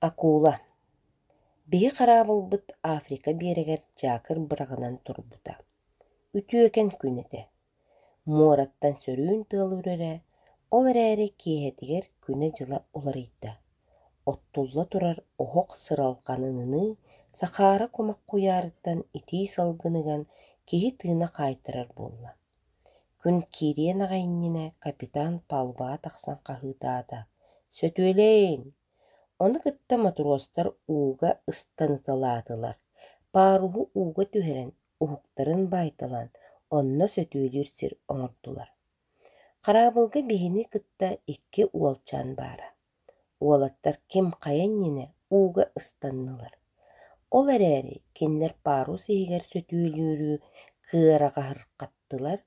Акула Биһи хараабылбыт Африка биэрэгэр дьаакыр быраҕынан турбута. Үтүөкэн күн этэ. Муораттан сөрүүн тыал үрэрэ, ол эрээри киэһэтигэр күнэ-дьыла уларыйда. Оттулла турар оһох сыралҕаныныы Сахара кумах куйаарыттан итии салгыныган киһи тыына хаайтарар буолла. Күн киириэн аҕай иннинэ капитан палубаҕа тахсан хаһыытаата: «Сөтүөлээҥ!» Ону кытта матростар ууга ыстаныталаатылар, паруһу ууга түһэрэн, уһуктарын баайталаан, онно сөтүөлүүр сир оҥордулар. Хараабылга биһини кытта икки уолчаан баара. Уолаттар ким хайа иннинэ ууга ыстаннылар. Ол эрээри кинилэр парус иһигэр сөтүөлүүрү кыараҕаһырҕаттылар,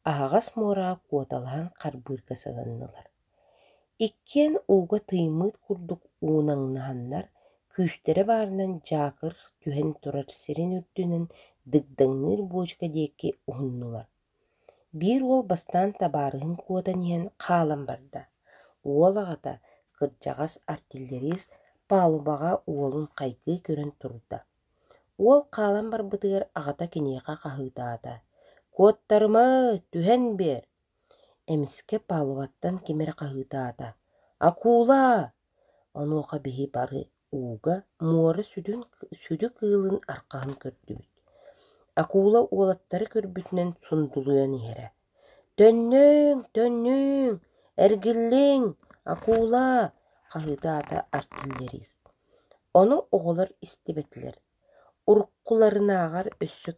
аһаҕас муораҕа куоталаһан харбыырга сананнылар. Иккиэн ууга тыймыыт курдук уунаҥнаһаннар, күүстэрэ баарынан дьаакыр түһэн турар сирин үрдүнэн дыгдаҥныыр буочука диэки уһуннулар. Биир уол бастаан табаарыһын куотан иһэн хаалан барда. Уол аҕата, кырдьаҕас артиллерист, палубаҕа уолун хайгыы көрөн турда. Уол хаалан барбытыгар аҕата киниэхэ хаһыытаата: «Куоттарыма, түһэн биэр!» Эмискэ палубаттан ким эрэ хаһыытаата: «Акула!» Онуоха биһи бары ууга муора сүдүн сүдү кыылын арҕаһын көрдүбүт. Акула уолаттары көрбүтүнэн сундулуйан иһэрэ: «Төннүҥ, төннүҥ, эргиллиҥ, акула!» хаһыытаата артиллерист. Ону оҕолор истибэтилэр, уруккуларынааҕар өссө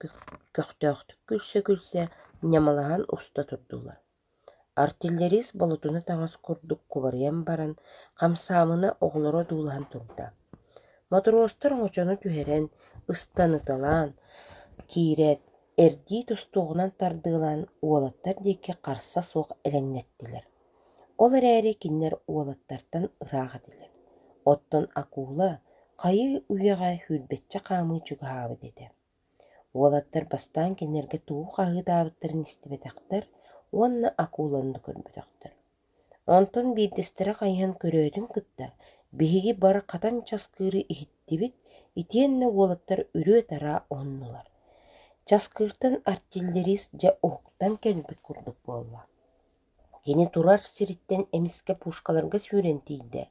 көхтөөхтүк күлсэ-күлсэ ньамалаһан уста турдулар. Артиллерист болотуна таҥас курдук кубарыйан баран, хамсаамына оҕолоро одуулаһан турда. Мотуруостар оҥочону түһэрэн, ыстаныталаан киирээт, эрдии тустуоҕунан тардыалаан уолаттар диэки харса суох элэҥнэттилэр. Ол эрээри кинилэр уолаттартан ыраах этилэр, оттон акула хайыы үйэҕэ сүүрбэччэ хаамыы чугаһаабыт этэ. Уолаттар бастаан кинилэргэ тугу хаһыытаабыттарын истибэтэхтэр уонна акуланы да көрбөтөхтөр. Онтон биирдэстэрэ хайыһан көрөөтүн кытта, биһиги бары хатан часкыыры иһиттибит итиэннэ уолаттар үрүө-тараа уһуннулар. Часкыыртан артиллерист дьэ уһуктан кэлбит курдук буолла. Кини турар сириттэн эмискэ пушкаларга сүүрэн тиийдэ,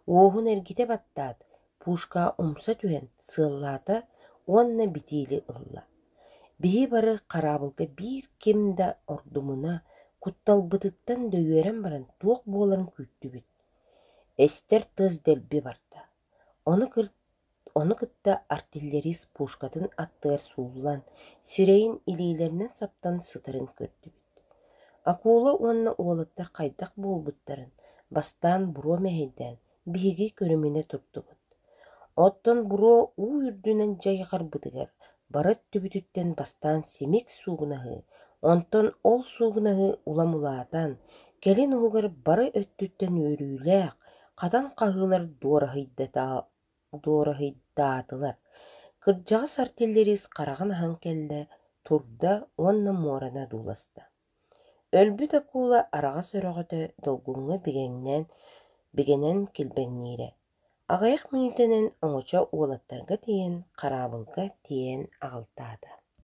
уоһун эргитэ баттаат, пушкаҕа умса түһэн сыаллаата уонна битиили ылла. Биһи бары хараабылга биир ким да ордумуна, кутталбытыттан дөйүөрэн баран туох буоларын күүттүбүт. Эстэр тыас дэлби барда. Ону Ону кытта артиллерист пушкатын аттыгар сууллан, сирэйин илиилэринэн саптан сытарын көрдүбүт. Акула уонна уолаттар хайдах буолбуттарын бастаан буруо мэһэйдээн биһиги көрүмүнэ турдубут. Оттон буруо уу үрдүнэн дьайҕарбытыгар бары өттүбүтүттэн бастаан симик суугунаһыы, онтон ол суугунаһыы улам улаатан, кэлин уһугар бары өттүттэн үөрүүлээх, хатан хаһыылар дуораһыйдаатылар. Кырдьаҕас артиллерист хараҕын аһан кэллэ, турда уонна муораны одууласта. Өлбүт акула араҕас өрөҕөтө долгуҥҥа бигэҥнээн бигэнэн килбэҥниирэ. Аҕыйах мүнүүтэнэн оҥочо уолаттарга тиийэн, хараабылга тиэйэн аҕалтаата.